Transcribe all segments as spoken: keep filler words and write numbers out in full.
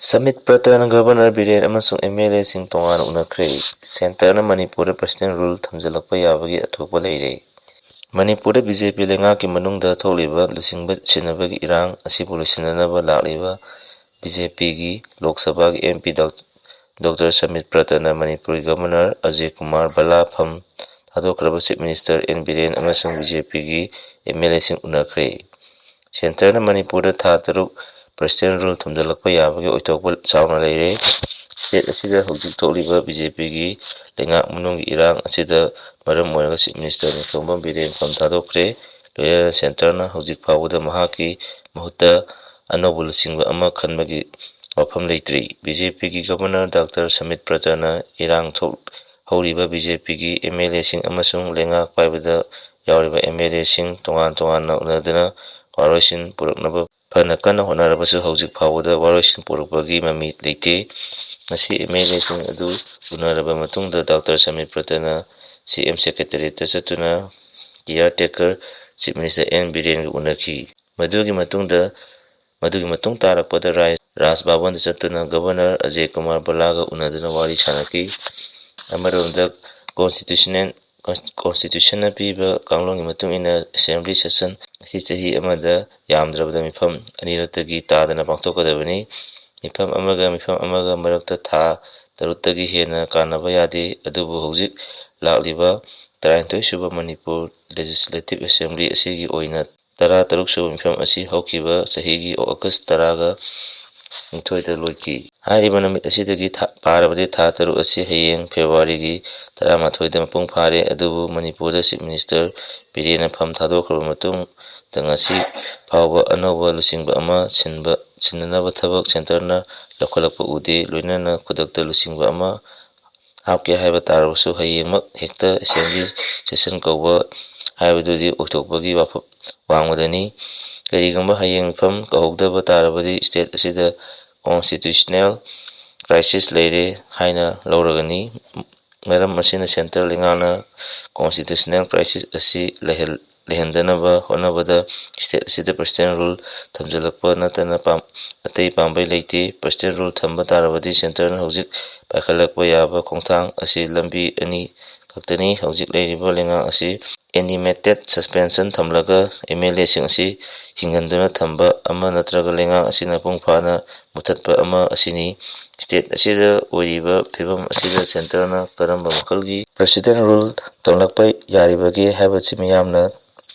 Submit ꯄ꯭ꯔꯇꯅ governor Biren ꯑꯃꯁꯨꯡ M L ꯑꯦꯁꯤꯡ ꯇꯣꯉꯥꯟꯅ ꯎꯅꯈ꯭ꯔꯦ꯫ ꯁꯦꯟꯇꯔꯅ ꯃꯅꯤꯄꯨꯔꯗ ꯄ꯭ꯔꯁꯤꯗꯦꯟ ꯔꯨꯜ ꯊꯝꯖꯤꯜꯂꯛꯄ ꯌꯥꯕꯒꯤ ꯑꯊꯣꯛꯄ ꯂꯩꯔꯦ꯫ ꯃꯅꯤꯄꯨꯔꯗ ꯕꯤ ꯖꯦ ꯄꯤ ꯂꯩꯉꯥꯛꯀꯤ ꯃꯅꯨꯡꯗ ꯊꯣꯛꯂꯤꯕ ꯂꯨꯆꯤꯡꯕ ꯁꯤꯟꯅꯕꯒꯤ ꯏꯔꯥꯡ ꯑꯁꯤꯕꯨ ꯂꯣꯏꯁꯤꯟꯅꯅꯕ ꯂꯥꯛꯂꯤꯕ ꯕꯤ ꯖꯦ ꯄꯤꯒꯤ ꯂꯣꯛ ꯁꯚꯥꯒꯤ ꯑꯦꯝ ꯄꯤ ꯗꯣꯛꯇꯔ ꯁꯃꯤꯠ ꯄ꯭ꯔꯇꯅ ꯃꯅꯤꯄꯨꯔꯒꯤ ꯒꯚꯔꯅꯔ ꯑꯖꯌ ꯀꯨꯃꯥꯔ ꯚꯜꯂꯥ ꯐꯝ ꯊꯥꯗꯣꯛꯈ꯭ꯔꯕ ꯆꯤꯐ ꯃꯤꯅꯤꯁꯇꯔ ꯑꯦꯟ ꯕꯤꯔꯦꯟ ꯑꯃꯁꯨꯡ ꯕꯤ ꯖꯦ ꯄꯤꯒꯤ ꯑꯦꯝ ꯑꯦꯜ ꯑꯦꯁꯤꯡ ꯎꯅꯈ꯭ꯔꯦ꯫ ꯁꯦꯟꯇꯔꯅ ꯃꯅꯤꯄꯨꯔꯗ ꯊꯥ ꯇꯔꯨꯛ ꯄ꯭ꯔꯁꯤꯗꯦꯟ ꯔꯨꯜ ꯊꯝꯖꯤꯜꯂꯛꯄ ꯌꯥꯕꯒꯤ ꯑꯣꯏꯊꯣꯛꯄ ꯆꯥꯎꯅ ꯂꯩꯔꯦ꯫ ꯁ꯭ꯇꯦꯠ ꯑꯁꯤꯗ ꯍꯧꯖꯤꯛ ꯊꯣꯛꯂꯤꯕ ꯕꯤ ꯖꯦ ꯄꯤꯒꯤ ꯂꯩꯉꯥꯛ ꯃꯅꯨꯡꯒꯤ ꯏꯔꯥꯡ ꯑꯁꯤꯗ ꯃꯔꯝ ꯑꯣꯏꯔꯒ ꯆꯤꯐ ꯃꯤꯅꯤꯁꯇꯔ ꯅꯤꯡꯊꯧꯕꯝ ꯕꯤꯔꯦꯟ ꯐꯝ ꯊꯥꯗꯣꯛꯈ꯭ꯔꯦ꯫ ꯂꯣꯏꯅꯅ ꯁꯦꯟꯇꯔꯅ ꯍꯧꯖꯤꯛ ꯐꯥꯎꯕꯗ ꯃꯍꯥꯛꯀꯤ ꯃꯍꯨꯠꯇ ꯑꯅꯧꯕ ꯂꯨꯆꯤꯡꯕ ꯑꯃ ꯈꯟꯕꯒꯤ ꯋꯥꯐꯝ ꯂꯩꯇ꯭ꯔꯤ꯫ ꯕꯤ ꯖꯦ ꯄꯤꯒꯤ ꯒꯚꯔꯅꯔ ꯗꯥꯛꯇꯔ ꯁꯃꯤꯠ ꯄ꯭ꯔꯇꯅ ꯏꯔꯥꯡ ꯊꯣꯛ-, ꯍꯧꯔꯤꯕ ꯕꯤ ꯖꯦ ꯄꯤꯒꯤ ꯑꯦꯝ ꯑꯦꯜ ꯑꯦꯁꯤꯡ ꯑꯃꯁꯨꯡ ꯂꯩꯉꯥꯛ ꯄꯥꯏꯕꯗ ꯌꯥꯎꯔꯤꯕ ꯑꯦꯝ ꯑꯦꯜ ꯑꯦꯁꯤꯡ ꯇꯣꯉꯥꯟ ꯇꯣꯉꯥꯟꯅ ꯎꯅꯗꯨꯅ ꯋꯥꯔꯣꯏꯁꯤꯟ ꯄꯨꯔꯛꯅꯕ ꯐꯅ ꯀꯟꯅ ꯍꯣꯠꯅꯔꯕꯁꯨ ꯍꯧꯖꯤꯛ ꯐꯥꯎꯕꯗ ꯋꯥꯔꯣꯏꯁꯤꯟ ꯄꯨꯔꯛꯄꯒꯤ ꯃꯃꯤ ꯂꯩꯇꯦ꯫ ꯉꯁꯤ ꯑꯦꯝ ꯑꯦꯜ ꯑꯦꯁꯤꯡ ꯑꯗꯨ ꯎꯅꯔꯕ ꯃꯇꯨꯡꯗ ꯗꯥꯛꯇꯔ ꯁꯃꯤꯠ ꯄ꯭ꯔꯇꯅ ꯁꯤ ꯑꯦꯝ ꯁꯦꯀ꯭ꯔꯦꯇꯔꯤꯌꯦꯠꯇ ꯆꯠꯇꯨꯅ ꯀꯤꯌꯥꯔ ꯇꯦꯀꯔ ꯆꯤꯐ ꯃꯤꯅꯤꯁꯇꯔ ꯑꯦꯟ ꯕꯤꯔꯦꯟꯒ ꯎꯅꯈꯤ꯫ ꯃꯗꯨꯒꯤ ꯃꯇꯨꯡꯗ, ꯃꯗꯨꯒꯤ ꯃꯇꯨꯡ ꯇꯥꯔꯛꯄꯗ ꯔꯥꯏ-, ꯔꯥꯖ ꯚꯕꯟꯗ ꯆꯠꯇꯨꯅ ꯒꯚꯔꯅꯔ ꯑꯖꯌ ꯀꯨꯃꯥꯔ ꯚꯜꯂꯥꯒ ꯎꯅꯗꯨꯅ ꯋꯥꯔꯤ ꯁꯥꯅꯈꯤ꯫ ꯑꯃꯔꯣꯝꯗ ꯀꯣꯟꯁꯇꯤꯇ꯭ꯌꯨꯁꯅꯦꯜ, ꯀꯣꯟꯁꯇꯤꯇ꯭ꯌꯨꯁꯟꯅ ꯄꯤꯕ ꯀꯥꯡꯂꯣꯟꯒꯤ ꯃꯇꯨꯡ ꯏꯟꯅ ꯑꯦꯁꯦꯝꯕ꯭ꯂꯤ ꯁꯦꯁꯟ ꯑꯁꯤ ꯆꯍꯤ ꯑꯃꯗ ꯌꯥꯝꯗ꯭ꯔꯕꯗ ꯃꯤꯐꯝ ꯑꯅꯤꯔꯛꯇꯒꯤ ꯇꯥꯗꯅ ꯄꯥꯡꯊꯣꯛꯀꯗꯕꯅꯤ꯫ ꯃꯤꯐꯝ ꯑꯃꯒ ꯃꯤꯐꯝ ꯑꯃꯒ ꯃꯔꯛꯇ ꯊꯥ ꯇꯔꯨꯛꯇꯒꯤ ꯍꯦꯟꯅ ꯀꯥꯟꯅꯕ ꯌꯥꯗꯦ꯫ ꯑꯗꯨꯕꯨ ꯍꯧꯖꯤꯛ ꯂꯥꯛꯂꯤꯕ ꯇꯔꯥꯅꯤꯊꯣꯏ ꯁꯨꯕ ꯃꯅꯤꯄꯨꯔ ꯂꯦꯖꯤꯁꯂꯦꯇꯤꯚ ꯑꯦꯁꯦꯝꯕ꯭ꯂꯤ ꯑꯁꯤꯒꯤ ꯑꯣꯏꯅ ꯇꯔꯥ ꯇꯔꯨꯛ ꯁꯨꯕ ꯃꯤꯐꯝ ꯑꯁꯤ ꯍꯧꯈꯤꯕ ꯆꯍꯤꯒꯤ ꯑꯣꯒꯁ ꯇꯔꯥꯒ ꯅꯤꯊꯣꯏꯗ ꯂꯣꯏꯈꯤ꯫ ꯍꯥꯏꯔꯤꯕ ꯅꯨꯃꯤꯠ ꯑꯁꯤꯗꯒꯤ ꯊꯥ-, ꯄꯥꯔꯕꯗꯤ ꯊꯥ ꯇꯔꯨꯛ ꯑꯁꯤ ꯍꯌꯦꯡ ꯐꯦꯕ꯭ꯔꯨꯋꯥꯔꯤꯒꯤ ꯇꯔꯥꯃꯥꯊꯣꯏꯗ ꯃꯄꯨꯡ ꯐꯥꯔꯦ꯫ ꯑꯗꯨꯕꯨ ꯃꯅꯤꯄꯨꯔꯗ ꯆꯤꯐ ꯃꯤꯅꯤꯁꯇꯔ ꯕꯤꯔꯦꯟꯅ ꯐꯝ ꯊꯥꯗꯣꯛꯈ꯭ꯔꯕ ꯃꯇꯨꯡꯗ ꯉꯁꯤ ꯐꯥꯎꯕ ꯑꯅꯧꯕ ꯂꯨꯆꯤꯡꯕ ꯑꯃ ꯁꯤꯟꯕ, ꯁꯤꯟꯅꯅꯕ ꯊꯕꯛ ꯁꯦꯟꯇꯔꯅ ꯂꯧꯈꯠꯂꯛꯄ ꯎꯗꯦ꯫ ꯂꯣꯏꯅꯅ ꯈꯨꯗꯛꯇ ꯂꯨꯆꯤꯡꯕ ꯑꯃ ꯍꯥꯞꯀꯦ ꯍꯥꯏꯕ ꯇꯥꯔꯕꯁꯨ ꯍꯌꯦꯡꯃꯛ ꯍꯦꯛꯇ ꯑꯦꯁꯦꯝꯕ꯭ꯂꯤ ꯁꯦꯁꯟ ꯀꯧꯕ ꯍꯥꯏꯕꯗꯨꯗꯤ ꯑꯣꯏꯊꯣꯛꯄꯒꯤ ꯋꯥꯐꯝ ꯋꯥꯡꯃꯗꯅꯤ꯫ ꯀꯔꯤꯒꯨꯝꯕ ꯍꯌꯦꯡ ꯃꯤꯐꯝ ꯀꯧꯍꯧꯗꯕ ꯇꯥꯔꯕꯗꯤ ꯁ꯭ꯇꯦꯠ ꯑꯁꯤꯗ ꯀꯣꯟꯁꯇꯤꯇ꯭ꯌꯨꯁꯅꯦꯜ ꯀ꯭ꯔꯥꯏꯁꯤꯁ ꯂꯩꯔꯦ ꯍꯥꯏꯅ ꯂꯧꯔꯒꯅꯤ꯫ ꯃꯔꯝ ꯑꯁꯤꯅ ꯁꯦꯟꯇ꯭ꯔꯦꯜ ꯂꯩꯉꯥꯛꯅ ꯀꯣꯟꯁꯇꯤꯇ꯭ꯌꯨꯁꯅꯦꯜ ꯀ꯭ꯔꯥꯏꯁꯤꯁ ꯑꯁꯤ ꯂꯩꯍꯜ-, ꯂꯩꯍꯟꯗꯅꯕ ꯍꯣꯠꯅꯕꯗ state ꯑꯁꯤꯗ president rule ꯊꯝꯖꯤꯜꯂꯛꯄ ꯅꯠꯇꯅ ꯄꯥꯝ-, ꯑꯇꯩ ꯄꯥꯝꯕꯩ ꯂꯩꯇꯦ꯫ President rule ꯊꯝꯕ ꯇꯥꯔꯕꯗꯤ centreꯅ ꯍꯧꯖꯤꯛ ꯄꯥꯏꯈꯠꯂꯛꯄ ꯌꯥꯕ ꯈꯣꯡꯊꯥꯡ ꯑꯁꯤ ꯂꯝꯕꯤ ꯑꯅꯤ ꯈꯛꯇꯅꯤ꯫ ꯍꯧꯖꯤꯛ ꯂꯩꯔꯤꯕ ꯂꯩꯉꯥꯛ ꯑꯁꯤ animated suspension ꯊꯝꯂꯒ MLAꯁꯤꯡ ꯑꯁꯤ ꯍꯤꯡꯍꯟꯗꯨꯅ ꯊꯝꯕ ꯑꯃ ꯅꯠꯇ꯭ꯔꯒ ꯂꯩꯉꯥꯛ ꯑꯁꯤꯅ ꯃꯄꯨꯡ ꯐꯥꯅ ꯃꯨꯊꯠꯄ ꯑꯃ ꯑꯁꯤꯅꯤ꯫ State ꯑꯁꯤꯗ ꯑꯣꯏꯔꯤꯕ ꯐꯤꯕꯝ ꯑꯁꯤꯗ centreꯅ ꯀꯔꯝꯕ ꯃꯈꯜꯒꯤ president rule ꯊꯝꯂꯛꯄ ꯌꯥꯔꯤꯕꯒꯦ ꯍꯥꯏꯕꯁꯤ ꯃꯤꯌꯥꯝꯅ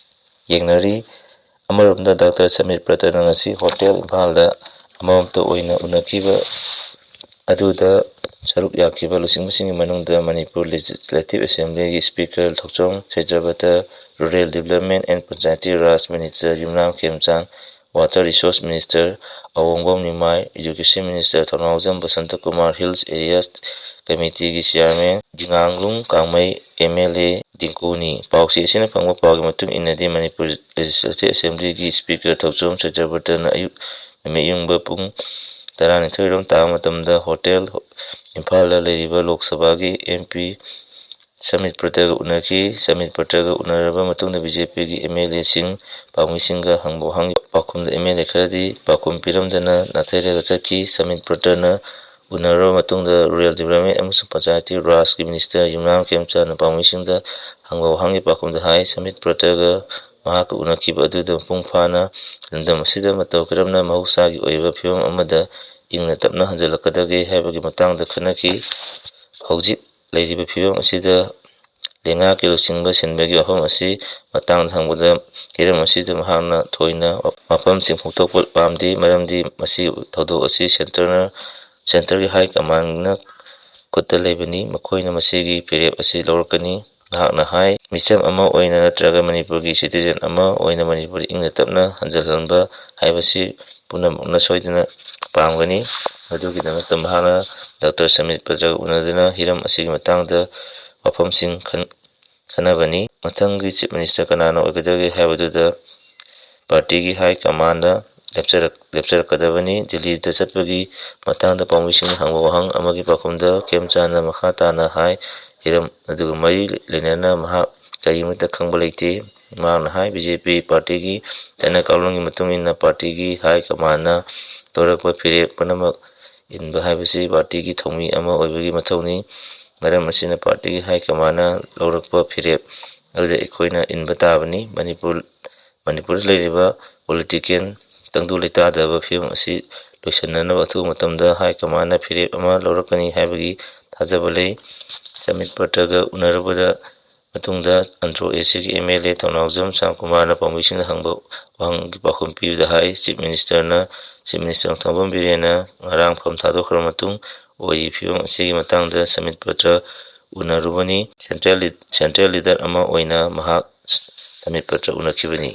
ꯌꯦꯡꯅꯔꯤ꯫ ꯑꯃꯔꯣꯝꯗ ꯗꯥꯛꯇꯔ ꯁꯃꯤꯠ ꯄ꯭ꯔꯇꯅ ꯉꯁꯤ ꯍꯣꯇꯦꯜ ꯏꯝꯐꯥꯜꯗ ꯑꯃꯃꯝꯇ ꯑꯣꯏꯅ ꯎꯅꯈꯤꯕ ꯑꯗꯨꯗ ꯁꯔꯨꯛ ꯌꯥꯈꯤꯕ ꯂꯨꯆꯤꯡꯕꯁꯤꯡꯒꯤ ꯃꯅꯨꯡꯗ Manipur Legislative Assemblyꯒꯤ Speaker Thokchom ꯁꯩꯇ꯭ꯔꯕꯇ, Rural Development and Panchayati Raj Minister Yumnam ꯈꯦꯝꯆꯥꯟ, Water Resource Minister ꯑꯋꯣꯡꯕꯝ Nimai, Education Minister Thounaojam Basanta Kumar, Hills Areas Committeeꯒꯤ Chairman ꯖꯤꯉꯥꯡꯂꯨꯡ ꯀꯥꯡꯃꯩ, MLA ꯗꯤꯡꯀꯨꯅꯤ꯫ ꯄꯥꯎꯆꯦ ꯑꯁꯤꯅ ꯐꯪꯕ ꯄꯥꯎꯒꯤ ꯃꯇꯨꯡ ꯏꯟꯅꯗꯤ, ꯃꯅꯤꯄꯨꯔ Legislative Assemblyꯒꯤ Speaker ꯊꯧꯆꯣꯝ ꯁꯩꯇ꯭ꯔꯕꯇꯅ ꯑꯌꯨꯛ ꯅꯨꯃꯤꯠ ꯌꯨꯡꯕ ꯄꯨꯡ ꯇꯔꯥꯅꯤꯊꯣꯏ ꯔꯣꯝ ꯇꯥꯕ ꯃꯇꯝꯗ ꯍꯣꯇꯦꯜ ꯏꯝꯐꯥꯜꯗ ꯂꯩꯔꯤꯕ ꯂꯣꯛ ꯁꯚꯥꯒꯤ MP ꯁꯃꯤꯠ ꯄ꯭ꯔꯇꯒ ꯎꯅꯈꯤ꯫ ꯁꯃꯤꯠ ꯄ꯭ꯔꯇꯒ ꯎꯅꯔꯕ ꯃꯇꯨꯡꯗ BJPꯒꯤ MLAꯁꯤꯡ ꯄꯥꯎꯃꯤꯁꯤꯡꯒ ꯍꯪꯕ ꯋꯥꯍꯪꯒꯤ ꯄꯥꯎꯈꯨꯝꯗ MLA ꯈꯔꯗꯤ ꯄꯥꯎꯈꯨꯝ ꯄꯤꯔꯝꯗꯅ ꯅꯥꯊꯩꯔꯒ ꯆꯠꯈꯤ꯫ ꯁꯃꯤꯠ ꯄ꯭ꯔꯇꯅ ꯎꯅꯔꯕ ꯃꯇꯨꯡꯗ Rural Development ꯑꯃꯁꯨꯡ Panchayati Rajꯀꯤ Minister ꯌꯨꯝꯅꯥꯝ ꯈꯦꯝꯆꯥꯟꯅ ꯄꯥꯎꯃꯤꯁꯤꯡꯗ ꯍꯪꯕ ꯋꯥꯍꯪꯒꯤ ꯄꯥꯎꯈꯨꯝꯗ ꯍꯥꯏ, ꯁꯃꯤꯠ ꯄ꯭ꯔꯇꯒ ꯃꯍꯥꯛꯀ ꯎꯅꯈꯤꯕ ꯑꯗꯨꯗ ꯃꯄꯨꯡ ꯐꯥꯅ ꯂꯝꯗꯝ ꯑꯁꯤꯗ ꯃꯇꯧ ꯀꯔꯝꯅ ꯃꯍꯧꯁꯥꯒꯤ ꯑꯣꯏꯕ ꯐꯤꯕꯝ ꯑꯃꯗ ꯏꯪꯅ ꯇꯞꯅ ꯍꯟꯖꯤꯜꯂꯛꯀꯗꯒꯦ ꯍꯥꯏꯕꯒꯤ ꯃꯇꯥꯡꯗ ꯈꯟꯅꯈꯤ꯫ ꯍꯧꯖꯤꯛ ꯂꯩꯔꯤꯕ ꯐꯤꯕꯝ ꯑꯁꯤꯗ ꯂꯩꯉꯥꯛꯀꯤ ꯂꯨꯆꯤꯡꯕ ꯁꯤꯟꯕꯒꯤ ꯋꯥꯐꯝ ꯑꯁꯤ ꯃꯇꯥꯡꯗ ꯍꯪꯕꯗ, ꯍꯤꯔꯝ ꯑꯁꯤꯗ ꯃꯍꯥꯛꯅ ꯊꯣꯏꯅ ꯋꯥꯐꯝꯁꯤꯡ ꯐꯣꯡꯗꯣꯛꯄ ꯄꯥꯝꯗꯦ, ꯃꯔꯝꯗꯤ ꯃꯁꯤ ꯊꯧꯗꯣꯛ ꯑꯁꯤ centreꯅ, centreꯒꯤ high commandꯅ ꯈꯨꯠꯇ ꯂꯩꯕꯅꯤ, ꯃꯈꯣꯏꯅ ꯃꯁꯤꯒꯤ ꯐꯤꯔꯦꯞ ꯑꯁꯤ ꯂꯧꯔꯛꯀꯅꯤ꯫ ꯃꯍꯥꯛꯅ ꯍꯥꯏ, ꯃꯤꯆꯝ ꯑꯃ ꯑꯣꯏꯅ ꯅꯠꯇ꯭ꯔꯒ ꯃꯅꯤꯄꯨꯔꯒꯤ citizen ꯑꯃ ꯑꯣꯏꯅ ꯃꯅꯤꯄꯨꯔ ꯏꯪꯅ ꯇꯞꯅ ꯍꯟꯖꯤꯜꯍꯟꯕ ꯍꯥꯏꯕꯁꯤ ꯄꯨꯝꯅꯃꯛꯅ ꯁꯣꯏꯗꯅ ꯄꯥꯝꯒꯅꯤ꯫ ꯃꯗꯨꯒꯤꯗꯃꯛꯇ ꯃꯍꯥꯛꯅ ꯗꯥꯛꯇꯔ ꯁꯃꯤꯠ ꯄ꯭ꯔꯇꯒ ꯎꯅꯗꯨꯅ ꯍꯤꯔꯝ ꯑꯁꯤꯒꯤ ꯃꯇꯥꯡꯗ ꯋꯥꯐꯝꯁꯤꯡ ꯈꯟ-, ꯈꯟꯅꯕꯅꯤ꯫ ꯃꯊꯪꯒꯤ Chief Minister ꯀꯅꯥꯅ ꯑꯣꯏꯒꯗꯒꯦ ꯍꯥꯏꯕꯗꯨꯗ partyꯒꯤ high commandꯅ ꯂꯦꯞꯆꯔꯛ-, ꯂꯦꯞꯆꯔꯛꯀꯗꯕꯅꯤ꯫ ꯗꯤꯜꯂꯤꯗ ꯆꯠꯄꯒꯤ ꯃꯇꯥꯡꯗ ꯄꯥꯎꯃꯤꯁꯤꯡꯅ ꯍꯪꯕ ꯋꯥꯍꯪ ꯑꯃꯒꯤ ꯄꯥꯎꯈꯨꯝꯗ ꯈꯦꯝꯆꯥꯟꯅ ꯃꯈꯥ ꯇꯥꯅ ꯍꯥꯏ, ꯍꯤꯔꯝ ꯑꯗꯨꯒ ꯃꯔꯤ ꯂꯩꯅꯅ ꯃꯍꯥꯛ ꯀꯔꯤꯃꯠꯇ ꯈꯪꯕ ꯂꯩꯇꯦ꯫ ꯃꯍꯥꯛꯅ ꯍꯥꯏ, ꯕꯤ ꯖꯦ ꯄꯤ ꯄꯥꯔꯇꯤꯒꯤ ꯆꯠꯅ ꯀꯥꯡꯂꯣꯟꯒꯤ ꯃꯇꯨꯡ ꯏꯟꯅ ꯄꯥꯔꯇꯤꯒꯤ ꯍꯥꯏ ꯀꯃꯥꯟꯅ ꯂꯧꯔꯛꯄ ꯐꯤꯔꯦꯞ ꯄꯨꯝꯅꯃꯛ ꯏꯟꯕ ꯍꯥꯏꯕꯁꯤ ꯄꯥꯔꯇꯤꯒꯤ ꯊꯧꯃꯤ ꯑꯃ ꯑꯣꯏꯕꯒꯤ ꯃꯊꯧꯅꯤ꯫ ꯃꯔꯝ ꯑꯁꯤꯅ ꯄꯥꯔꯇꯤꯒꯤ ꯍꯥꯏ ꯀꯃꯥꯟꯅ ꯂꯧꯔꯛꯄ ꯐꯤꯔꯦꯞ ꯑꯗꯨꯗ ꯑꯩꯈꯣꯏꯅ ꯏꯟꯕ ꯇꯥꯕꯅꯤ꯫ ꯃꯅꯤꯄꯨꯔ, ꯃꯅꯤꯄꯨꯔꯗ ꯂꯩꯔꯤꯕ ꯄꯣꯂꯤꯇꯤꯀꯦꯜ ꯇꯪꯗꯨ ꯂꯩꯇꯥꯗꯕ ꯐꯤꯕꯝ ꯑꯁꯤ ꯂꯣꯏꯁꯤꯟꯅꯅꯕ ꯑꯊꯨꯕ ꯃꯇꯝꯗ ꯍꯥꯏ ꯀꯃꯥꯟꯅ ꯐꯤꯔꯦꯞ ꯑꯃ ꯂꯧꯔꯛꯀꯅꯤ ꯍꯥꯏꯕꯒꯤ ꯊꯥꯖꯕ ꯂꯩ꯫ ꯁꯃꯤꯠ ꯄꯇ꯭ꯔꯒ ꯎꯅꯔꯨꯕꯗ ꯃꯇꯨꯡꯗ ꯑꯟꯗ꯭ꯔꯣ ꯑꯦ ꯁꯤꯒꯤ ꯑꯦꯝ ꯑꯦꯜ ꯑꯦ ꯊꯧꯅꯥꯎꯖꯝ ꯁ꯭ꯌꯥꯝꯀꯨꯃꯥꯔꯅ ꯄꯥꯎꯃꯤꯁꯤꯡꯗ ꯍꯪꯕ ꯋꯥꯍꯪꯒꯤ ꯄꯥꯎꯈꯨꯝ ꯄꯤꯕꯗ ꯍꯥꯏ, ꯆꯤꯐ ꯃꯤꯅꯤꯁꯇꯔꯅ, ꯆꯤꯐ ꯃꯤꯅꯤꯁꯇꯔ ꯅꯣꯡꯊꯣꯝꯕꯝ ꯕꯤꯔꯦꯟꯅ ꯉꯔꯥꯡ ꯐꯝ ꯊꯥꯗꯣꯛꯈ꯭ꯔꯕ ꯃꯇꯨꯡ ꯑꯣꯏꯔꯤ ꯐꯤꯕꯝ ꯑꯁꯤꯒꯤ ꯃꯇꯥꯡꯗ ꯁꯃꯤꯠ ꯄꯇ꯭ꯔ ꯎꯅꯔꯨꯕꯅꯤ꯫ ꯁꯦꯟꯇ꯭ꯔꯦꯜ ꯂꯤ-, ꯁꯦꯟꯇ꯭ꯔꯦꯜ ꯂꯤꯗꯔ ꯑꯃ ꯑꯣꯏꯅ ꯃꯍꯥꯛ ꯁꯃꯤꯠ ꯄꯇ꯭ꯔ ꯎꯅꯈꯤꯕꯅꯤ꯫